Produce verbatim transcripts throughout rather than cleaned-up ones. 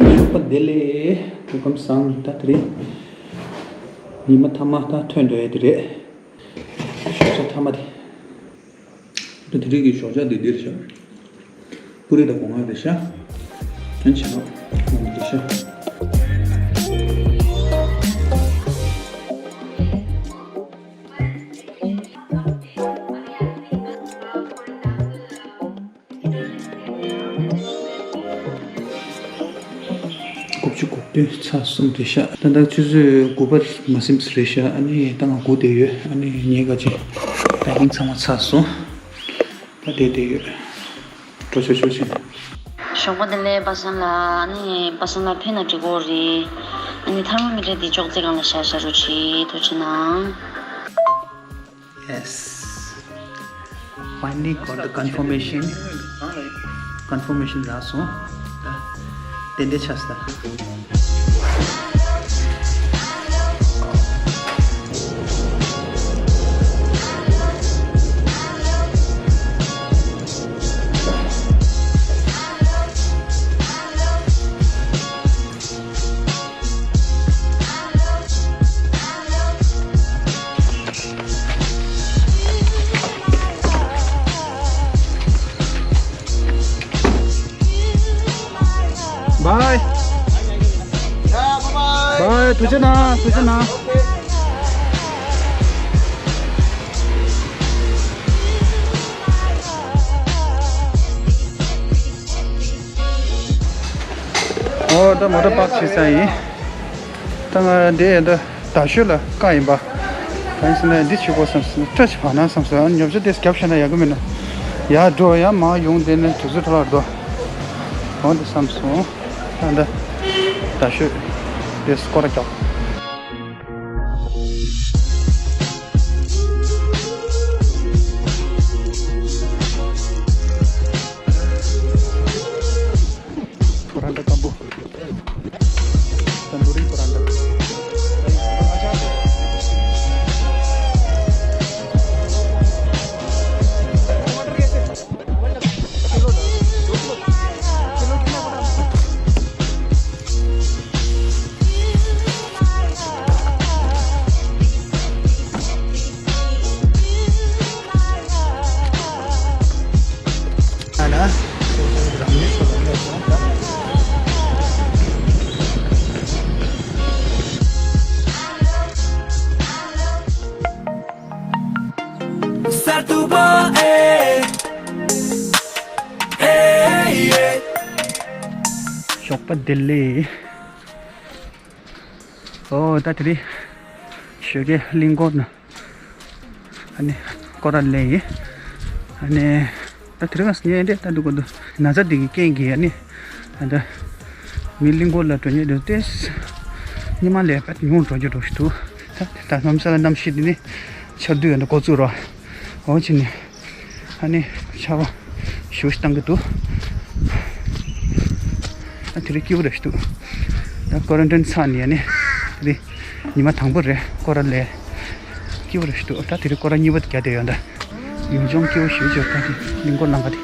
ཞོགས་པ་བདེ་ལེགས། སྐུ་ཁམས་བཟང་། ད་དེ་རིང་ཉི་མ་མཐའ་མ་ད་ཐོན་འགྲོ་ཡ་དེ་རེད། ཞོགས་ཇ་མཐའ་མ་དེ། ད་དེ་རིང་གི་ཞོགས་ཇ་དེ་འདིར་ཤག་པུ་རི་དང་སྒོ་ང་རེད་ཤག་ཨན་ཆ་ང་འོང་འདི་ཤག་དགུ་བཅུ་གོ་བདུན་ཚེག་གསུམ་རེད་ཤག་ད་ལྟ་ཆུ་ཚོད་དགུ་པ་མ་ཟིན་ཙམ་རེད་ཤག་ཨ་ནི་ད་ང་སྒུག་བསྡད་ཡོད། ཨ་ནི་ངའི་ག་ཅིག་པེ་ཀིང་ཚང་མ་ཚར་སོང་། ད་བསྡད་བསྡད་ཡོད། འགྲོ་ཆོག་ཆོག་ཕྱིན། ཞོགས་པ་བདེ་ལེགས་པ་སངས་ལགས། ཨ་ནི་པ་སངས་ལགས་ཕེབས་ན་འགྲིག་གི་རེད། ཨ་ནི་ཐར་མོ་མི་ཊར་འདི་ཅོག་ཙེ་སྒང་ལ་བཞག་བཞག་རོགས་གྱིས། ཐུགས་རྗེ་གནང་། Yes. Finally got the confirmation. Confirmation རག་སོང་། ད་ཏན་ཏན་ཆགས་སོང་། Bye. Bye. ཐུགས་རྗེ་གནང་། ཐུགས་རྗེ་གནང་། ཨོ་ད་མོ་ཊ་པཱརྐ་བྱེད་ས་ཡིན། ད་ང་འདི་ཡ་ད་རྡ་ཤོད་ལ་བཀག་ཡིན་པ། ད་ཡིན་ཟེར་ན་འདི་བྱེད་དགོས་བསམ་སོང་། སྐྲ་ཅིག་བག་ན་བསམ་སོང་། ཨ་ནི་ཉོ་ཆ་དེ་རྒྱབ་བཞག་ན་ཡག་གི་མིན་ན། ཡར་འགྲོ་ཡར་མར་ཡོང་དེ་ནས་དུས་ཚོད་འཕྲོ་བརླག་འགྲོ། འོ་འདི་བསམ་སོང་། ད་ད་རྡ་ཤོད་དེ་སྐོར་ར་རྒྱག Puranda kambu. Tandoori puranda. ཞོགས་པ་བདེ་ལེགས། ཨོ་ད་དེ་རིང་ཞོགས་ཀས་གླིང་སྐོར་ན། ཨ་ནི་སྐོར་ར་ལེན་ཡིན། ཨ་ནི་ད་དེ་རིང་ང་སྙན་འདྲེ་ད་འདུག་གོ་འདུག་ན་ཚ་འདི་གི་རྐྱེན་གྱིས་ཨ་ནི་ད་མི་གླིང་སྐོར་ལ་འགྲོ་མཁན་འདུག་སྟེ། ཉི་མ་ལས་ཕར་ཉུང་འགྲོ་རྒྱུ་འགྲོ་ཞིག་འདུག་ད་ད་གནམ་ས་ལ་གནམ་གཤིས་འདི་ནི་ཆར་དུས་ཡང་འགོ་བཙུགས་རོགས། འོ་ཕྱིན་ནས། ཨ་ནི་ཆར་པ་ཞེ་པོ་ཞིག་བཏང་གི་འདུག་ཨ་དེ་རིང་སྐྱིད་པོ་རེད་ཞིག་འདུག་ད་ཀོ་རན་ཊིན་ཚར་ནས་ཨ་ནི་དེ་རིང་ཉི་མ་དང་པོ་རེད། སྐོར་ར་ལས་སྐྱིད་པོ་རེད་ཞིག་འདུག་ད་དེ་རིང་སྐོར་ར་གཉིས་པ་དེ་རྒྱག་བསྡད་ཡོད། ད་ཡུལ་ལྗོངས་སྐྱིད་པོ་ཞེ་པོ་ཅིག་ཡོད། ད་དེ་གླིང་སྐོར་ལམ་ཁ་དེ།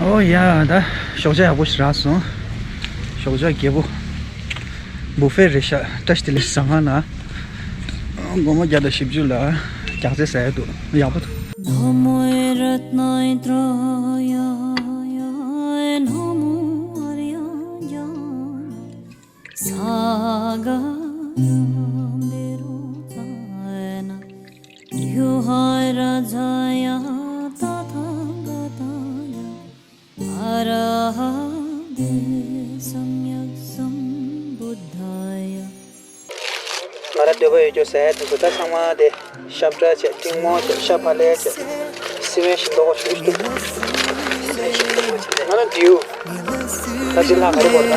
ཨོ་ཡ། ད་ཞོགས་ཇ་ཡག་པོ་ཞིག་རག་སོང་། ཞོགས་ཇ་རྒྱས་པོ། བུ་ཧྥེ་རེད་ཤག་བཀྲ་ཤིས་བདེ་ལེགས་ཟ་ཁང་ནང་། སྒོར་མོ་བརྒྱ་དང་བཞི་བཅུ་ལ་རྒྱགས་ཚད་ཟ་ཡ་འདུག་ཡག་པོ་འདུག་ཚང་ཡང་ད་ཐང་ག་ད་ཡང་ཨ་ར་ཧ་དེ་སམ་ཡག་སམ་བུད་ད་ཡ། ང་ར་འདོད་པ་ཡོད་རྒྱུ་ཟེར་དེ་ཚོ་ད་ཚང་མ་དེ་ཤ་བཀྲ་བྱས་ཏིང་མོ་བྱས་ཤ་ཕ་ལེ་བྱས་སི་མེན་ཞིག་འདོགས་ཞུ་ཞུ། ང་ར་འདིའུ་ད་ཅི་ལྷག་ག་རེ་བོར་ད།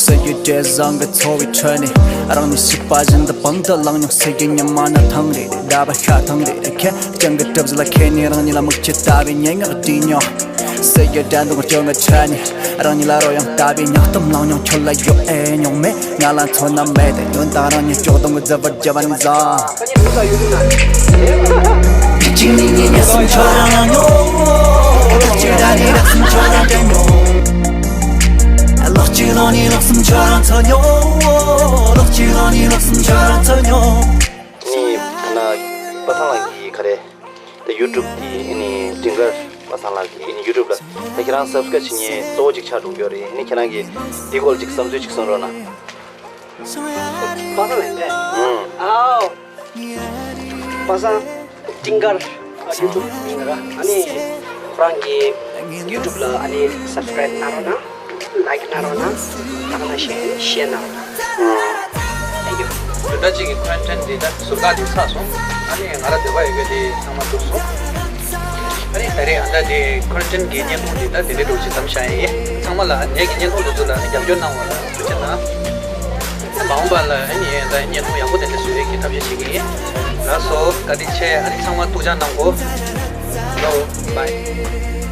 སེ་ཡི་བྲེ་བཟང་གི་འཚོ་བའི་ཁྲོད་ནས། རང་ཉིད་ཤི་བ་བཞིན་དུ་པང་དུ་བླངས་མྱོང་། སེ་ཡི་ཉི་མ་ནི་ཐང་རེ་རེ། ཟླ་བ་ཤ་ཐང་རེ་རེ་ཁེ། སྤྱང་ཀི་གྲིབ་བཞིན་ལ་ཁེལ་ནས། རང་ཉིད་ལ་མིག་ཆུ་ལྟ་བུའི་སྙན་ངག་བྲིས་མྱོང་། སེ་ཡི་དགྲ་འདུལ་སྐྱོན་གྱི་ཁྲོད་ནས། རང་ཉིད་ལ་རོལ་དབྱངས་ལྟ་བུའི་སྙིང་གཏམ་བླངས་མྱོང་། ཁྱོད་ལ་ཡོད་ཨེ་མྱོང་མེད། ང་ལ་མཚོན་ན་མེད་དེ། ཡོན་བདག་རང་ཉིད་སྐྱོ་གདུང་གི་རྫི་བོར་བརྒྱབ་པ་ནི་བཟང་། གཅིག་ནས་གཉིས་ནས་གསུམ་ཁྱོད་རང་ལ་མྱོང་། ལོག་གཅིག་ར་ནས་རག་གསུམ་ཁྱོད་རང་དྲན་མྱོང་། ལོག་གཅིག་ལོག་ནས་ལོག་གསུམ་ཁྱོད་རང་འཚོལ་མྱོང་། ལོག་གཅིག་ལོག་ནས་ལོག་གསུམ་ཁྱོད་རང་འཚོལ་མྱོང་། ངས་ཐ་ན་པ་སངས་ལགས་ཀྱི་ག་རེ། ད་ཡུ་ཊུབ་དེ་ཨ་ནི་སྤྲིན་དཀར་པ་སངས་ལགས་ཀྱི་ཨ་ནི་ཡུ་ཊུབ་ལ་ད་ཁྱེད་རང་སབ་སི་ཀེ་རེབ་བྱེད་མཁན་གཙོ་བོ་གཅིག་ཆགས་འགྲོ་གི་ཡོད་རེད། ཨ་ནི་ཁྱེད་རང་གིས་དེའི་སྐོར་ལ་གཅིག་བསམ་ཚུལ་གཅིག་གསུང་རོགས་གནང་། པ་སངས་ལགས་ཀྱིས། ཨུམ། ཨའོ། པ་སངས་སྤྲིན་དཀར་ཡུ་ཊུབ་ཡིན་ན་ར། ཨ་ནི་ཁོ་རང་གི་ཡུ་ཊུབ་ལ་ཨ་ནི་སབ་སི་ཀེ་རེབ་གནང་རོགས་གནང་། ལའིཀ་གནང་རོགས་གནང་། ད་ག་ནང་བཞིན་ཤེར་གནང་རོགས་གནང་། ཨུམ། Thank you། དོན་དག་ཅིག་གི་ཁོན་ཊེན་ཊི་འདི་ད་ཟུར་བཀག་འདི་ཚར་སོང་། ཨ་ནི་ང་ར་འདོད་པ་ཡོད་མཁན་འདི་ཚང་མ་འགྲུབ་སོང་། ཨ་ནི་ད་རེས་ཨ་ད་འདི་ཁོན་ཊེན་ཊི་གི་བརྙན་ཐུང་འདི་ད་དེ་འདྲའི་འདྲ་བོ་ཅིག་བདམས་བཞག་ཡིན། ཚང་མ་ལ་ངེད་ཀྱི་བརྙན་ཐུང་འདི་ཚོ་ལ་རྒྱབ་སྐྱོར་གནང་བ་ལ་ཐུགས་རྗེ་གནང་། མ་འོངས་པ་ལ་ཨ་ནི་ད་བརྙན་ཐུང་ཡག་པོ་དེ་འདྲ་བཟོ་ཡས་ཀྱི་ཐབས་ཤེས་བྱེད་ཀྱི་ཡིན། ལགས་སོ། བཀའ་དྲིན་ཆེ། ཨ་ནི་ཚང་མ་ཐུགས་ཅག་གནང་གོ། ལོ། བཱའི།